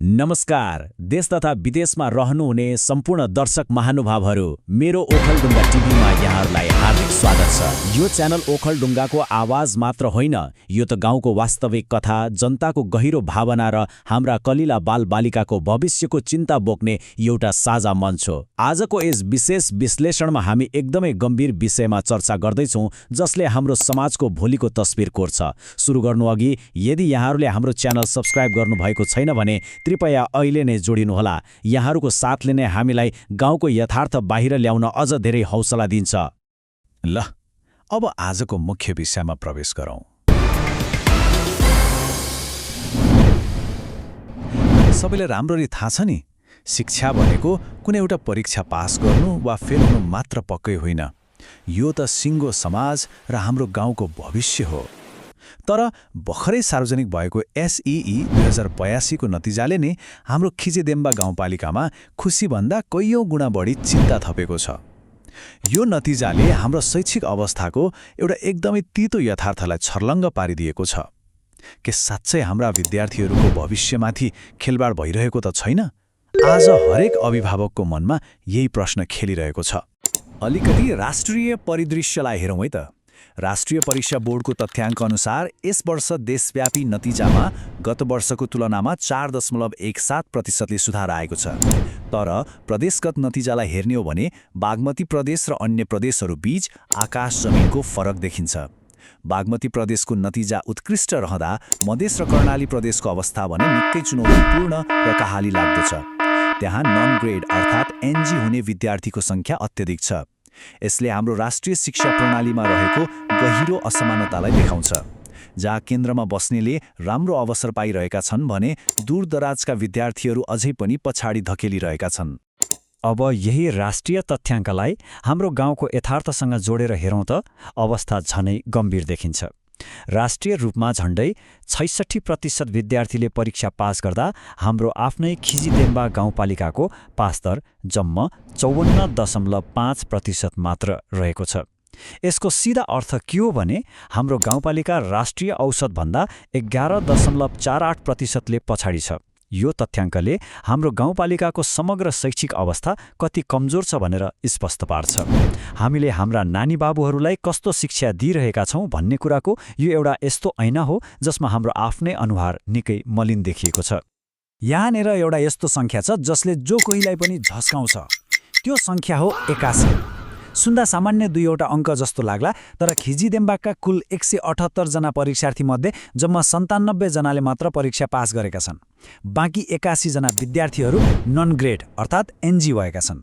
नमस्कार देश तथा विदेशमा रहनुहुने सम्पूर्ण दर्शक महानुभावहरू मेरो ओखलढुङ्गा टिभीमा यहाँहरूलाई हार्दिक स्वागत छ। यो च्यानल ओखलढुङ्गाको आवाज मात्र होइन, यो त गाउँको वास्तविक कथा, जनताको गहिरो भावना र हाम्रा कलिला बालबालिकाको भविष्यको चिन्ता बोक्ने एउटा साझा मञ्च हो। आजको यस विशेष विश्लेषणमा हामी एकदमै गम्भीर विषयमा चर्चा गर्दैछौँ जसले हाम्रो समाजको भोलिको तस्बिर कोर्छ। सुरु गर्नु अघि यदि यहाँहरूले हाम्रो च्यानल सब्स्क्राइब गर्नुभएको छैन भने कृपया अहिले नै जोडिनुहोला। यहाँहरूको साथले नै हामीलाई गाउँको यथार्थ बाहिर ल्याउन अझ धेरै हौसला दिन्छ। ल अब आजको मुख्य विषयमा प्रवेश गरौँ। सबैलाई राम्ररी थाहा छ नि, शिक्षा भनेको कुनै एउटा परीक्षा पास गर्नु वा फेल हुनु मात्र पक्कै होइन। यो त सिङ्गो समाज र हाम्रो गाउँको भविष्य हो। तर भर्खरै सार्वजनिक भएको SEE 2082 को नतिजाले नै हाम्रो खिचेदेम्बा गाउँपालिकामा खुसीभन्दा कैयौँ गुणा बढी चिन्ता थपेको छ। यो नतिजाले हाम्रो शैक्षिक अवस्थाको एउटा एकदमै तीतो यथार्थलाई छर्लङ्ग पारिदिएको छ। के साँच्चै हाम्रा विद्यार्थीहरूको भविष्यमाथि खेलबाड भइरहेको त छैन? आज हरेक अभिभावकको मनमा यही प्रश्न खेलिरहेको छ। अलिकति राष्ट्रिय परिदृश्यलाई हेरौँ है त। राष्ट्रिय परीक्षा बोर्डको तथ्याङ्क अनुसार यस वर्ष देशव्यापी नतिजामा गत वर्षको तुलनामा 4.17% सुधार आएको छ। तर प्रदेशगत नतिजालाई हेर्ने हो भने बागमती प्रदेश र अन्य प्रदेशहरू बीच आकाश जमिनको फरक देखिन्छ। बागमती प्रदेशको नतिजा उत्कृष्ट रहँदा मधेस र कर्णाली प्रदेशको अवस्था भने निकै चुनौतीपूर्ण र कहाली लाग्दो छ। त्यहाँ नन ग्रेड अर्थात् NG हुने विद्यार्थीको सङ्ख्या अत्यधिक छ। यसले हाम्रो राष्ट्रिय शिक्षा प्रणालीमा रहेको गहिरो असमानतालाई देखाउँछ। जहाँ केन्द्रमा बस्नेले राम्रो अवसर पाइरहेका छन् भने दूरदराजका विद्यार्थीहरू अझै पनि पछाडि धकेलिरहेका छन्। अब यही राष्ट्रिय तथ्याङ्कलाई हाम्रो गाउँको यथार्थसँग जोडेर हेरौँ त अवस्था झनै गम्भीर देखिन्छ। राष्ट्रिय रूपमा झण्डै 66% विद्यार्थीले परीक्षा पास गर्दा हाम्रो आफ्नै खिचीदेम्बा गाउँपालिकाको पास दर जम्मा 54.5% मात्र रहेको छ। यसको सिधा अर्थ के हो भने हाम्रो गाउँपालिका राष्ट्रिय औसतभन्दा 11.48%ले पछाडि छ। यो तथ्याङ्कले हाम्रो गाउँपालिकाको समग्र शैक्षिक अवस्था कति कमजोर छ भनेर स्पष्ट पार्छ। हामीले हाम्रा नानी बाबुहरूलाई कस्तो शिक्षा दिइरहेका छौँ भन्ने कुराको यो एउटा यस्तो ऐना हो जसमा हाम्रो आफ्नै अनुहार निकै मलिन देखिएको छ। यहाँनिर एउटा यस्तो सङ्ख्या छ जसले जो कोहीलाई पनि झस्काउँछ। त्यो सङ्ख्या हो 81। सुन्दा सामान्य दुईवटा अङ्क जस्तो लाग्ला, तर खिचीदेम्बाका कुल 178 जना परीक्षार्थीमध्ये जम्मा 97 जनाले मात्र परीक्षा पास गरेका छन्। बाँकी 81 जना विद्यार्थीहरू नन ग्रेड अर्थात् NG भएका छन्।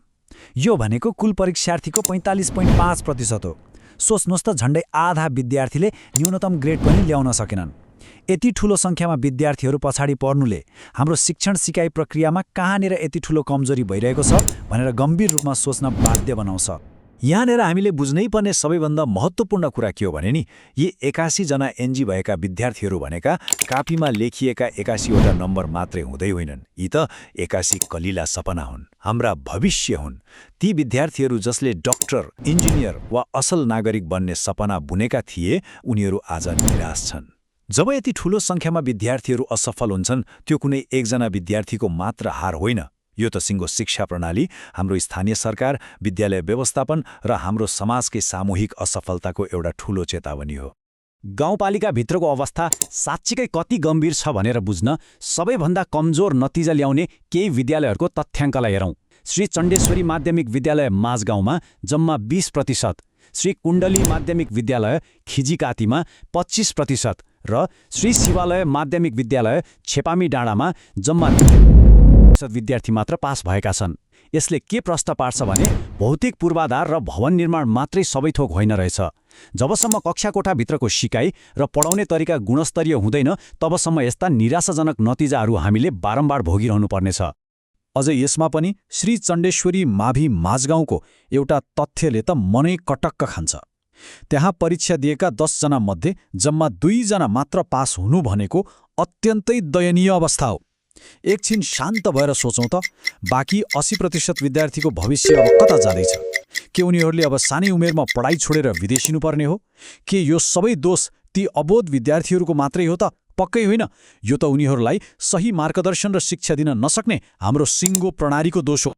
यो भनेको कुल परीक्षार्थीको 45.5% हो। सोच्नुहोस् त, झन्डै आधा विद्यार्थीले न्यूनतम ग्रेड पनि ल्याउन सकेनन्। यति ठूलो सङ्ख्यामा विद्यार्थीहरू पछाडि पर्नुले हाम्रो शिक्षण सिकाइ प्रक्रियामा कहाँनिर यति ठूलो कमजोरी भइरहेको छ भनेर गम्भीर रूपमा सोच्न बाध्य बनाउँछ। यहाँनिर हामीले बुझ्नै पर्ने सबैभन्दा महत्त्वपूर्ण कुरा के हो भने नि, यी 81 जना NG भएका विद्यार्थीहरू भनेका कापीमा लेखिएका 81 वटा नम्बर मात्रै हुँदै होइनन्। यी त 81 कलिला सपना हुन्, हाम्रा भविष्य हुन्। ती विद्यार्थीहरू जसले डाक्टर, इन्जिनियर वा असल नागरिक बन्ने सपना बुनेका थिए, उनीहरू आज निराश छन्। जब यति ठूलो सङ्ख्यामा विद्यार्थीहरू असफल हुन्छन्, त्यो कुनै एकजना विद्यार्थीको मात्र हार होइन। यो त सिङ्गो शिक्षा प्रणाली, हाम्रो स्थानीय सरकार, विद्यालय व्यवस्थापन र हाम्रो समाजकै सामूहिक असफलताको एउटा ठूलो चेतावनी हो। गाउँपालिकाभित्रको अवस्था साँच्चीकै कति गम्भीर छ भनेर बुझ्न सबैभन्दा कमजोर नतिजा ल्याउने केही विद्यालयहरूको तथ्याङ्कलाई हेरौँ। श्री चण्डेश्वरी माध्यमिक विद्यालय माझगाउँमा जम्मा 20%, श्री कुण्डली माध्यमिक विद्यालय खिजीकातीमा 25% र श्री शिवालय माध्यमिक विद्यालय छेपामी डाँडामा जम्मा विद्यार्थी मात्र पास भएका छन्। यसले के प्रश्न पार्छ भने भौतिक पूर्वाधार र भवन निर्माण मात्रै सबै थोक होइन रहेछ। जबसम्म कक्षा कोठाभित्रको सिकाइ र पढाउने तरिका गुणस्तरीय हुँदैन, तबसम्म यस्ता निराशाजनक नतिजाहरू हामीले बारम्बार भोगिरहनु पर्नेछ। अझ यसमा पनि श्री चण्डेश्वरी माभी माझगाउँको एउटा तथ्यले त मनै कटक्क खान्छ। त्यहाँ परीक्षा दिएका 10 जना मध्ये जम्मा 2 जना मात्र पास हुनु भनेको अत्यन्तै दयनीय अवस्था हो। एकछिन शान्त भएर सोचौँ त, बाँकी 80% विद्यार्थीको भविष्य अब कता जाँदैछ? के उनीहरूले अब सानै उमेरमा पढाइ छोडेर विदेशिनु पर्ने हो? के यो सबै दोष ती अबोध विद्यार्थीहरूको मात्रै हो त? पक्कै होइन, यो त उनीहरूलाई सही मार्गदर्शन र शिक्षा दिन नसक्ने हाम्रो सिङ्गो प्रणालीको दोष हो।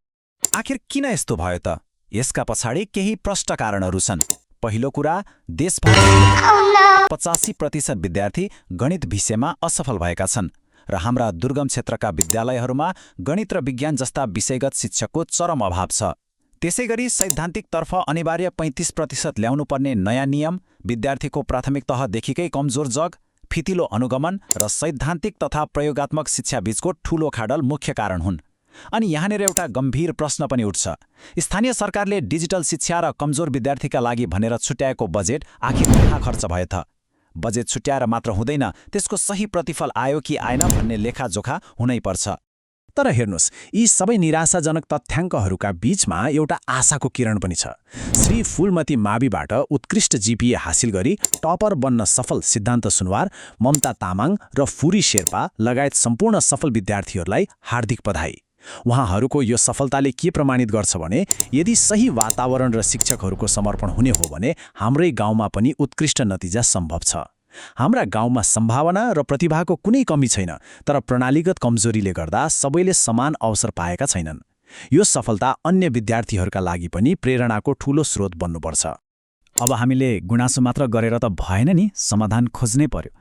आखिर किन यस्तो भयो त? यसका पछाडि केही प्रष्ट कारणहरू छन्। पहिलो कुरा, देशभर 85% विद्यार्थी गणित विषयमा असफल भएका छन् र हाम्रा दुर्गम क्षेत्रका विद्यालयहरूमा गणित र विज्ञान जस्ता विषयगत शिक्षकको चरम अभाव छ। त्यसैगरी सैद्धान्तिकतर्फ अनिवार्य 35% ल्याउनुपर्ने नयाँ नियम, विद्यार्थीको प्राथमिक तहदेखिकै कमजोर जग, फितिलो अनुगमन र सैद्धान्तिक तथा प्रयोगात्मक शिक्षाबीचको ठूलो खाडल मुख्य कारण हुन्। अनि यहाँनिर एउटा गम्भीर प्रश्न पनि उठ्छ। स्थानीय सरकारले डिजिटल शिक्षा र कमजोर विद्यार्थीका लागि भनेर छुट्याएको बजेट आखिर कहाँ खर्च भयो त? बजेट छुट्याएर मात्र हुँदैन, त्यसको सही प्रतिफल आयो कि आएन भन्ने लेखाजोखा हुनै पर्छ। तर हेर्नुहोस्, यी सबै निराशाजनक तथ्याङ्कहरूका बीचमा एउटा आशाको किरण पनि छ। श्री फूलमती माविबाट उत्कृष्ट जीपीए हासिल गरी टपर बन्न सफल सिद्धान्त सुनवार, ममता तामाङ र फुरी शेर्पा लगायत सम्पूर्ण सफल विद्यार्थीहरूलाई हार्दिक बधाई। उहाँहरूको यो सफलताले के प्रमाणित गर्छ भने यदि सही वातावरण र शिक्षकहरूको समर्पण हुने हो भने हाम्रै गाउँमा पनि उत्कृष्ट नतिजा सम्भव छ। हाम्रा गाउँमा सम्भावना र प्रतिभाको कुनै कमी छैन, तर प्रणालीगत कमजोरीले गर्दा सबैले समान अवसर पाएका छैनन्। यो सफलता अन्य विद्यार्थीहरूका लागि पनि प्रेरणाको ठूलो स्रोत बन्नुपर्छ। अब हामीले गुनासो मात्र गरेर त भएन नि, समाधान खोज्नै पर्यो।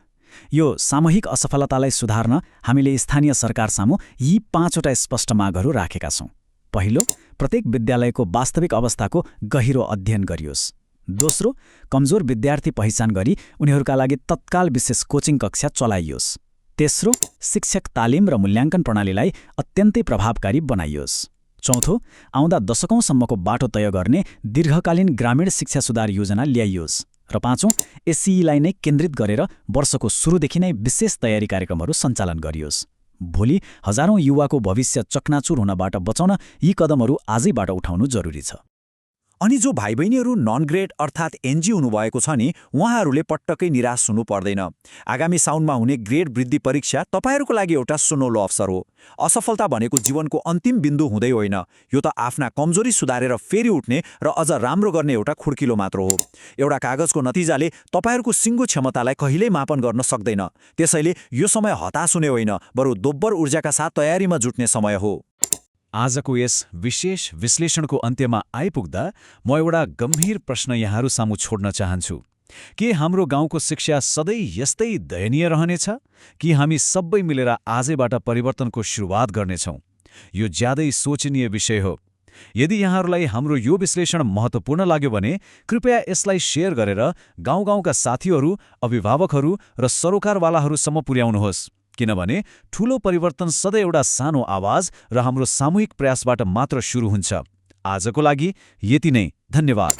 यो सामूहिक असफलतालाई सुधार्न हामीले स्थानीय सरकार सामु यी 5वटा स्पष्ट मागहरू राखेका छौँ। पहिलो, प्रत्येक विद्यालयको वास्तविक अवस्थाको गहिरो अध्ययन गरियोस्। दोस्रो, कमजोर विद्यार्थी पहिचान गरी उनीहरूका लागि तत्काल विशेष कोचिङ कक्षा चलाइयोस्। तेस्रो, शिक्षक तालिम र मूल्याङ्कन प्रणालीलाई अत्यन्तै प्रभावकारी बनाइयोस्। चौथो, आउँदा दशकौँसम्मको बाटो तय गर्ने दीर्घकालीन ग्रामीण शिक्षा सुधार योजना ल्याइयोस्। र पाँचौं, एससीईलाई नै केन्द्रित गरेर वर्षको सुरुदेखि नै विशेष तयारी कार्यक्रमहरू सञ्चालन गरियोस्। भोलि हजारौं युवाको भविष्य चकनाचुर हुनबाट बचाउन यी कदमहरू आजैबाट उठाउनु जरुरी छ। अनि जो भाइ बहिनीहरू नन ग्रेड अर्थात् एनजी हुनुभएको छ नि, उहाँहरूले पटक्कै निराश हुनु पर्दैन। आगामी साउनमा हुने ग्रेड वृद्धि परीक्षा तपाईँहरूको लागि एउटा सुनौलो अवसर हो। असफलता भनेको जीवनको अन्तिम बिन्दु हुँदै होइन, यो त आफ्ना कमजोरी सुधारेर फेरि उठ्ने र अझ राम्रो गर्ने एउटा खुड्किलो मात्र हो। एउटा कागजको नतिजाले तपाईँहरूको सिङ्गो क्षमतालाई कहिल्यै मापन गर्न सक्दैन। त्यसैले यो समय हताश हुने होइन, बरु दोब्बर ऊर्जाका साथ तयारीमा जुट्ने समय हो। आजको यस विशेष विश्लेषणको अन्त्यमा आइपुग्दा म एउटा गम्भीर प्रश्न यहाँहरू सामु छोड्न चाहन्छु। के हाम्रो गाउँको शिक्षा सधैँ यस्तै दयनीय रहनेछ, कि हामी सबै मिलेर आजैबाट परिवर्तनको सुरुवात गर्नेछौँ? यो ज्यादै सोचनीय विषय हो। यदि यहाँहरूलाई हाम्रो यो विश्लेषण महत्त्वपूर्ण लाग्यो भने कृपया यसलाई शेयर गरेर गाउँ-गाउँका साथीहरू, अभिभावकहरू र सरोकारवालाहरूसम्म पुर्याउनुहोस्। किनभने ठूलो परिवर्तन सधैँ एउटा सानो आवाज र हाम्रो सामूहिक प्रयासबाट मात्र सुरु हुन्छ। आजको लागि यति नै, धन्यवाद।